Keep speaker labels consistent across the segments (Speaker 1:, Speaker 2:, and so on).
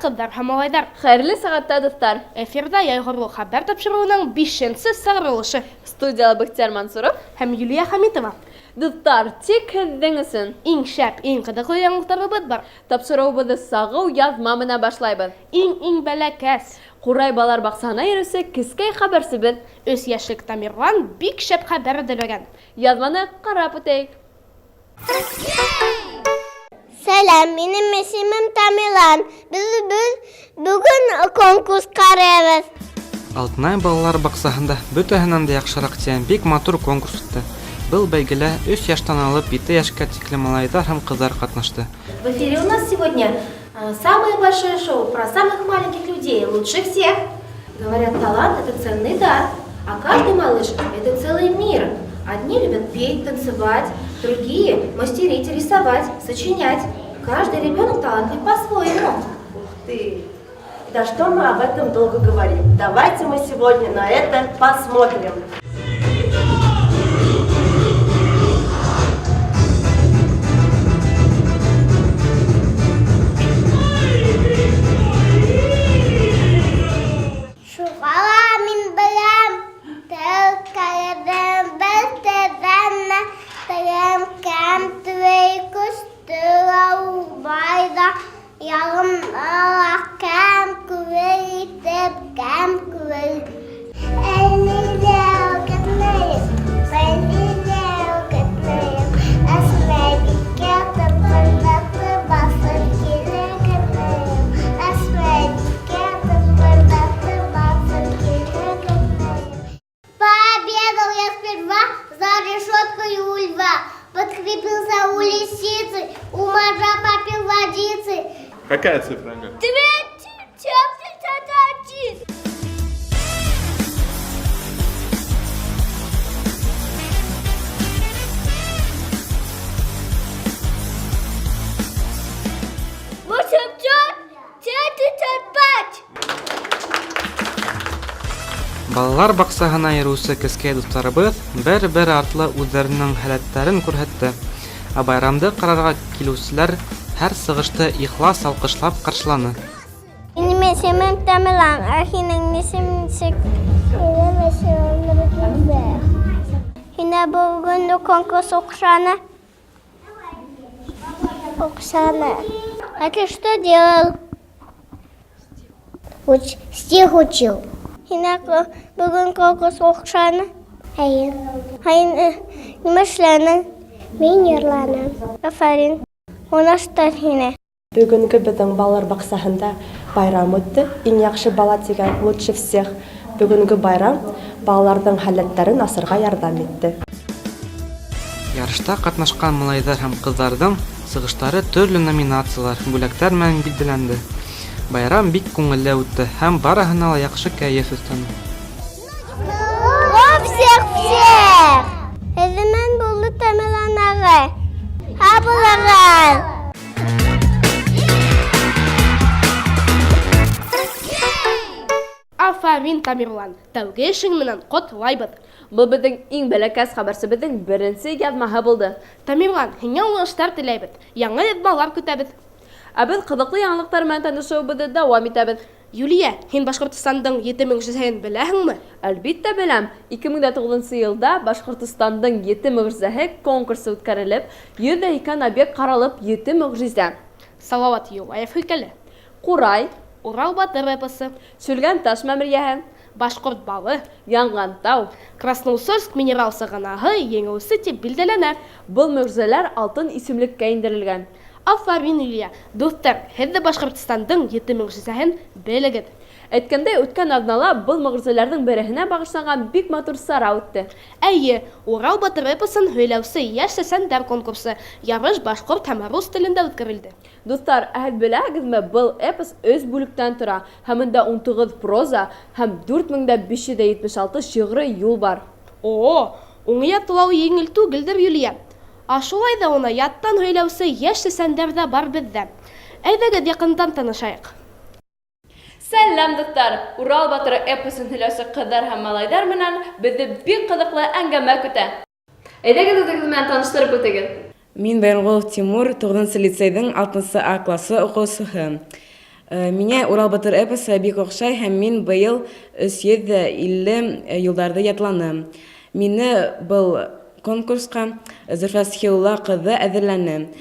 Speaker 1: ҡыҙҙар һәм малайҙар!
Speaker 2: Хәйерле сәғәттә, дуҫтар!
Speaker 1: Эфирҙа Яйғорло хәбәр тапшырыуының бишенсе сығарылышы.
Speaker 2: Студияла Бәхтияр Мансуров
Speaker 1: һәм Юлия Хәмитова.
Speaker 2: Дуҫтар, тик һеҙҙең өсөн
Speaker 1: иң шәп, иң ҡыҙыҡлы яңылыҡтарыбыҙ бар.
Speaker 2: Тапшырыуыбыҙҙы сағыу яҙма менән башлайбыҙ.
Speaker 1: Иң-иң бәләкәс.
Speaker 2: Ҡурай балалар баҡсаһына йөрөүсе кескәй хәбәрсебеҙ.
Speaker 1: Өс йәшлек Тамерлан бик шәп хәбәр әҙерләгән.
Speaker 2: Яҙманы ҡарап үтәйек.
Speaker 3: Сәләм, минем исемем Тамилан. Без без бүген конкурс карыйбыз.
Speaker 4: Алтынай балалар бакчаһында Бөтәһеннән дә яхшырак дигән бик матур конкурс үтте. Был бәйгелә өч яшьтән алып ете яшькә тиклем малайҙар һәм ҡыҙҙар ҡатнашты.
Speaker 5: В эфире у нас сегодня самое большое шоу про самых маленьких людей, лучше всех. Говорят, талант – это ценный дар, а каждый малыш – это целый мир. Одни любят петь, танцевать, другие – мастерить, рисовать, сочинять. Каждый ребенок талантлив по-своему.
Speaker 6: Ух ты! Да что мы об этом долго говорим? Давайте мы сегодня на это посмотрим.
Speaker 3: Шуға ла мин беләм, тел кәләбем бер тәҙәнә, телем кәм түгел, көстө лә ул бай ҙа, яғымлы ла, кәм күңел итеп, кәм күңел. Әле лә үгетләйем, әле лә үгетләйем, Әсмәбикә тыпырҙатып баҫып килә генәйем, Әсмәбикә тыпырҙатып баҫып килә генәйем. Пообедал я сперва за решеткой у льва, подкрепился у лисицы, у моржа попил водицы.
Speaker 7: Какая цифра, Ангель?
Speaker 3: 271. 875.
Speaker 4: Балалар баксаһына йөрүче кескәй дуҫтарыбыҙ бер-бер артлы үҙҙәренең һәләттәрен күрһәтте. Ә байрамды ҡарарға килеүселәр һәр сығышты ихлас алҡышлап ҡаршыланы.
Speaker 3: Минем исемем Тамерлан, ә һинең исемең нисек? Минем исемем Нургизә. Һиңә бөгөн конкурс оҡшаны? Оҡшаны. А ты что делал? Уч, стих учил. Һиңә бөгөн конкурс оҡшаны? Әйе. Һин нимә эшләнең? Мин йырланым. Афарин. Уңыштар һиңә.
Speaker 6: Бөгөнгө беҙҙең балалар баҡсаһында байрам үтте. Иң яҡшы бала тигән лучше всех. Бөгөнгө байрам балаларҙың һәләттәрен асырға ярҙам итте.
Speaker 4: Ярышта ҡатнашҡан малайҙар һәм ҡыҙҙарҙың сығыштары төрлө номинациялар, бүләктәр менән билдәләнде. Байрам бик күңелле үтте һәм барыһына ла яҡшы кәйеф өҫтәне.
Speaker 3: Всех всех! Һеҙҙең булды Тамерлан ағай. Һау булығыҙ!
Speaker 1: Афарин, Тамерлан! Тәүге эшең менән ҡотлайбыҙ!
Speaker 2: Был беҙҙең иң бәләкәс хәбәрсебеҙҙең беренсе яҙмаһы булды.
Speaker 1: Тамерлан, һиңә уңыштар теләйбеҙ! Яңы яҙмалар көтәбеҙ!
Speaker 2: Ә беҙ ҡыҙыҡлы яңылыҡтар менән танышыуыбыҙҙы дауам итәбеҙ.
Speaker 1: Юлия, һин Башҡортостандың ете мөғжизәһен беләһеңме?
Speaker 2: Әлбиттә беләм. 2009 йылда Башҡортостандың ете мөғжизәһе конкурсы үткәрелеп, 180 объект ҡаралып, ете мөғжизә.
Speaker 1: Салауат Юлаев һөйкәле.
Speaker 2: Ҡурай,
Speaker 1: Урал батыр эпосы,
Speaker 2: Шүлгән таш мәмерйәһе,
Speaker 1: Башҡорт балы,
Speaker 2: Янған тау,
Speaker 1: Красноусольск минерал сығанағы еңеүсе тип билдәләнә.
Speaker 2: Был мөғжизәләр алтын исемлеккә индерелгән.
Speaker 1: Афарин, Илья! Дуҫтар, һеҙ ҙә Башҡортостандың ете мөғжизәһен белегеҙ.
Speaker 2: Әйткәндәй, үткән аҙнала был мөғжизәләрҙең береһенә бағышланған бик матур сара үтте.
Speaker 1: Әйе, Урал батыр эпосын һөйләүсе йәш сәсәндәр конкурсы. Ярыш башҡорт һәм рус телендә үткәрелде.
Speaker 2: Дуҫтар, ә һеҙ беләһегеҙме, был эпос өс бүлектән тора һәм унда 19 проза һәм 4576 шиғри юл бар.
Speaker 1: О, уны ятлау еңел түгелдер, Юлия. Ә шулай ҙа уны яттан һөйләүсе йәш сәсәндәр ҙә бар беҙҙә. Әйҙәгеҙ, яҡындан танышайыҡ.
Speaker 2: Сәләм, дуҫтар! Урал батыры эпосын һөйләүсе ҡыҙҙар һәм малайҙар менән беҙҙе бик ҡыҙыҡлы әңгәмә көтә. Әйҙәгеҙ, үҙегеҙ менән таныштырып үтегеҙ.
Speaker 8: Мин Байрамғолов Тимур, 9 лицейҙың 6 А классы уҡыусыһы.
Speaker 7: Миңә Урал батыр эпосы бик оҡшай һәм мин быйыл 350 юлдарҙы ятланым. Мине был конкурсҡа Зөлфәт Схиулла ҡыҙы әҙерләне.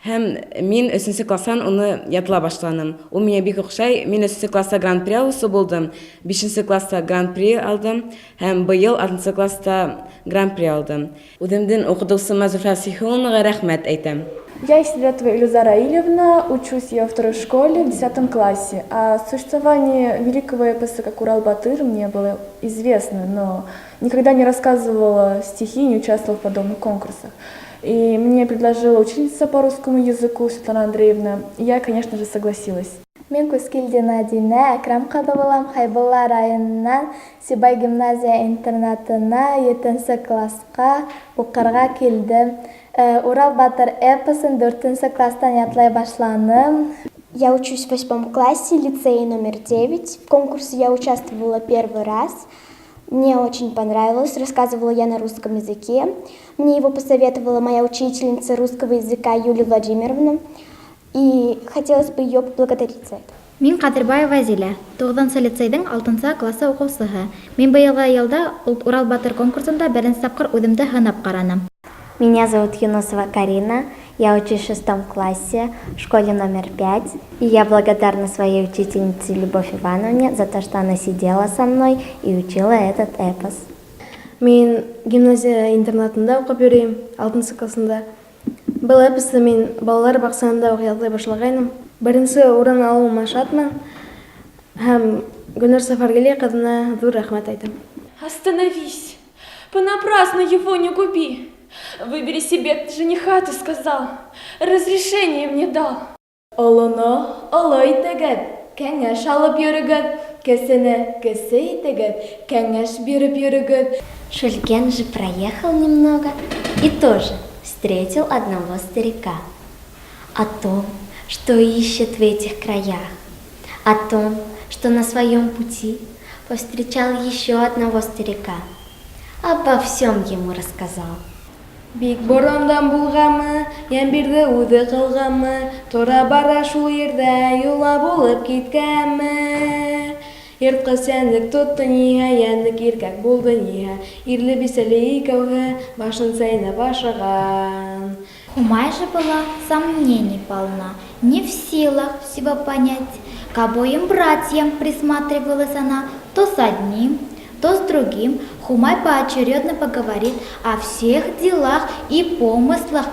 Speaker 7: Һәм мин өсөнсө класстан уны ятлап башланым. Ул миңә бик оҡшай. Мин өсөнсө класста гран-при алыусы булдым, бишенсе класста гран-при алдым һәм быйыл алтынсы класста гран-при алдым. Үҙемдең уҡытыусыма Зөлфәт Сихуллинаға рәхмәт әйтәм.
Speaker 8: Я Исидатова Илюза Раилевна, учусь я во второй школе в 10 классе. О существовании великого эпоса, как Урал-Батыр, мне было известно, но никогда не рассказывала стихи, не участвовала в подобных конкурсах. И мне предложила учительница по русскому языку Светлана Андреевна, и я, конечно же, согласилась.
Speaker 9: Мин Кускилдина Динә Әкрам ҡыҙы булам, Хәйбулла районынан Сибай гимназия интернатына етенсе классҡа уҡырға килдем. Урал батыр эпосын дүртенсе класстан ятлай башланым.
Speaker 10: Я учусь в восьмом классе, лицее номер 9. В конкурсе я участвовала первый раз. Мне очень понравилось, рассказывала я на русском языке. Мне его посоветовала моя учительница русского языка Юлия Владимировна. И хотелось бы ее поблагодарить за это.
Speaker 11: Мин Ҡадирбаева Зилә, туғыҙынсы лицейҙың алтынсы классы уҡыусыһы. Мин быйылғы йылда Урал батыр конкурсында беренсе тапҡыр үҙемде һынап ҡараным.
Speaker 12: Меня зовут Юнусова Карина, я учусь в шестом классе в школе номер 5. И я благодарна своей учительнице Любовь Ивановне за то, что она сидела со мной и учила этот эпос.
Speaker 13: Мин гимназия интернатында уҡып йөрөйөм, алтынсы классында. Был эпосты мин балалар баҡсаһында уҡ ятлай башлағайным. Беренсе урын алыуыма шатмын һәм Гөлнур Сафарғәли ҡыҙына ҙур рәхмәт әйтәм.
Speaker 14: Остановись! Понапрасну его не губи. Выбери себе жениха, ты сказал. Разрешение мне дал.
Speaker 15: Олоно оло итегеҙ, кәңәш алып йөрөгөҙ, кесене кесе итегеҙ, кәңәш биреп йөрөгөҙ.
Speaker 12: Шульген же проехал немного и тоже встретил одного старика. О том, что ищет в этих краях, о том, что на своем пути повстречал еще одного старика. Обо всем ему рассказал.
Speaker 13: Бик борондан булғанмы, йән бирҙе үҙе ҡылғанмы, тора бара шул ерҙә йола булып киткәнме? Йыртҡыс йәнлек тотто ниһә, йәнлек иркәк булды ниһә, ирле-бисәле икәүһе башын сәйнәп ашаған.
Speaker 11: Хумай же была сомнений полна, не в силах всего понять. К обоим братьям присматривалась она то с одним, то с другим. Хумай поочередно поговорит о всех делах и помыслах.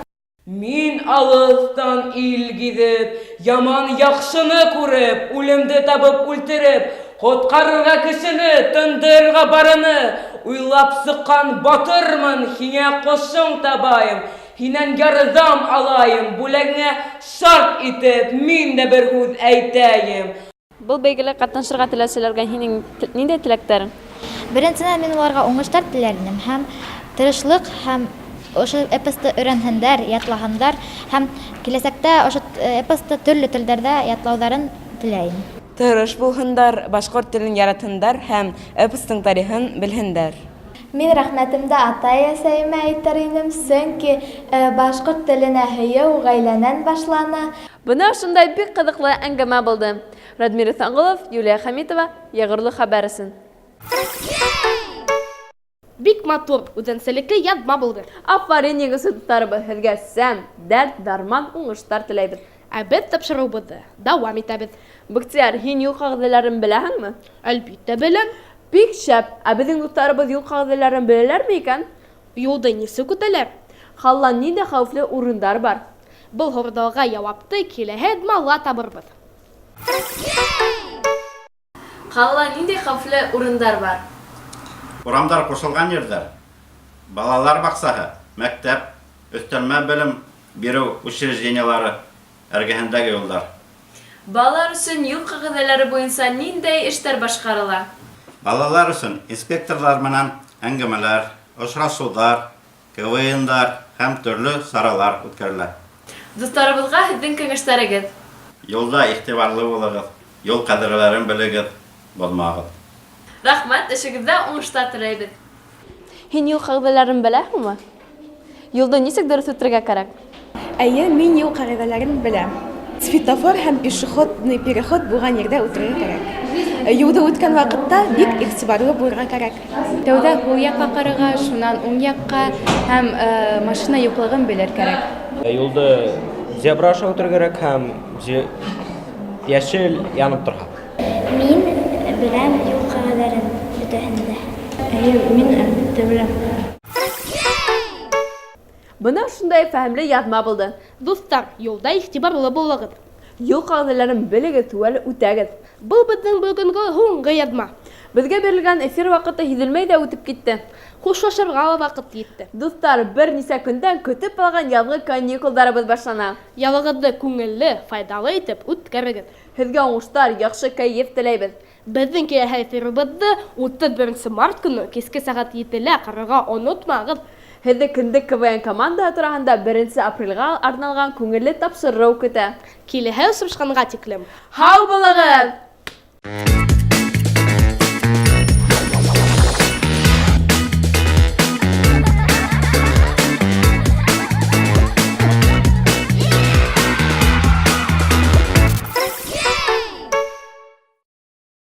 Speaker 7: Мин алыҫтан ил гиҙеп, яман яҡшыны күреп, үлемде табып үлтереп, ҡотҡарырға кешене, тындырырға барыны, уйлап сыҡҡан батырмын, һиңә ҡошоң табайым, һинән ярҙам алайым, бүләгеңә шарт итеп, мин дә бер һүҙ әйтәйем.
Speaker 2: Был бәйгелә ҡатнашырға теләүселәргә һинең ниндәй теләктәрең?
Speaker 11: Беренсенән, мин уларға уңыштар теләр инем һәм тырышлыҡ һәм ошо эпосты өйрәнһендәр, ятлаһындар һәм киләсәктә ошо эпосты төрлө телдәрҙә ятлауҙарын теләйем.
Speaker 7: Тырыш булһындар, башҡорт телен яратһындар һәм эпостың тарихын белһендәр.
Speaker 9: Мин рәхмәтемде атай-әсәйемә әйтер инем, сөнки башҡорт теленә һөйөү ғаиләнән башлана.
Speaker 2: Бына ошондай бик ҡыҙыҡлы әңгәмә булды. Радмир Иҫәнғолов, Юлия Хәмитова, Йәғырлы хәбәр өсөн.
Speaker 1: Бик матур, үҙенсәлекле яҙма булды.
Speaker 2: Афарин, егет дуҫтарыбыҙ, һеҙгә сәм, дәрт, дарман, уңыштар теләйбеҙ.
Speaker 1: Ә беҙ тапшырыуыбыҙҙы дауам итәбеҙ.
Speaker 2: Бөхтиәр, һин юл ҡағиҙәләрен беләһеңме?
Speaker 1: Әлбиттә беләм.
Speaker 2: Бик шәп. Ә беҙҙең дуҫтарыбыҙ юл ҡағиҙәләрен беләләрме икән?
Speaker 1: Юлда нисек үтәләр?
Speaker 2: Ҡалала ниндәй хәүефле урындар бар?
Speaker 1: Был һорауға яуапты киләһе яҙмала табырбыҙ.
Speaker 2: Ҡалала ниндәй хәүефле урындар бар?
Speaker 16: Урамдар ҡушылған ерҙәр, балалар баҡсаһы, мәктәп, өҫтәлмә белем биреү учреждениелары эргәһендәге юлдар.
Speaker 2: Балалар өсөн юл ҡағиҙәләре буйынса ниндәй эштәр башҡарыла?
Speaker 16: Балалар өсөн инспекторҙар менән әңгәмәләр, осрашыуҙар, КВНдар һәм төрлө саралар үткәрелә.
Speaker 2: Дуҫтарыбыҙға һеҙҙең кәңәштәрегеҙ.
Speaker 16: Юлда иғтибарлы булығыҙ, юл ҡағиҙәләрен белегеҙ, боҙмағыҙ.
Speaker 2: Рәхмәт, эшегеҙҙә уңыштар теләйбеҙ. Һин юл ҡағиҙәләрен беләһеңме? Юлды нисек дөрөҫ үтергә кәрәк?
Speaker 17: Эйе, мин юл ҡағиҙәләрен беләм. Светофор һәм пешеходный переход булган ердә үтергә кәрәк. Юлда үткән вакытта бик игътибарлы булырга кәрәк.
Speaker 18: Тәүҙә һул яҡҡа ҡарарға, шунан уң яҡҡа һәм машина юҡлығын белер кәрәк.
Speaker 19: Юлды зебра аша үтергә кәрәк һәм йәшел янып торһа.
Speaker 12: Мин беләм юл ҡағиҙәләрен бөтәһен дә.
Speaker 13: Әйе, мин әлбиттә беләм.
Speaker 2: Бына шундай фәһемле яҙма булды.
Speaker 1: Дуҫтар, юлда игътибарлы булығыҙ.
Speaker 2: Юл ҡағиҙәләрен белегеҙ, теүәл үтәгеҙ.
Speaker 1: Был беҙҙең бөгөнгө һуңғы яҙма.
Speaker 2: Беҙгә бирелгән эфир ваҡыты һиҙелмәй ҙә үтеп китте.
Speaker 1: Хушлашырға ла ваҡыт етте.
Speaker 2: Дуҫтар, бер нисә көндән көтөп алған яҙғы каникулдарыбыҙ башлана.
Speaker 1: Ялығыҙҙы күңелле, файҙалы итеп үткәрегеҙ.
Speaker 2: Һеҙгә уңыштар, яҡшы кәйеф теләйбеҙ.
Speaker 1: Беҙҙең киләһе эфирыбыҙҙы 31 март көнө киске сәғәт 7-лә ҡарарға онотмағыҙ.
Speaker 2: Һеҙҙе Кендек КВН командаһы тураһында 1 апрелгә арналған күңелле тапшырыу көтә.
Speaker 1: Киләһе осрашҡанға тиклем.
Speaker 2: Һау булығыҙ!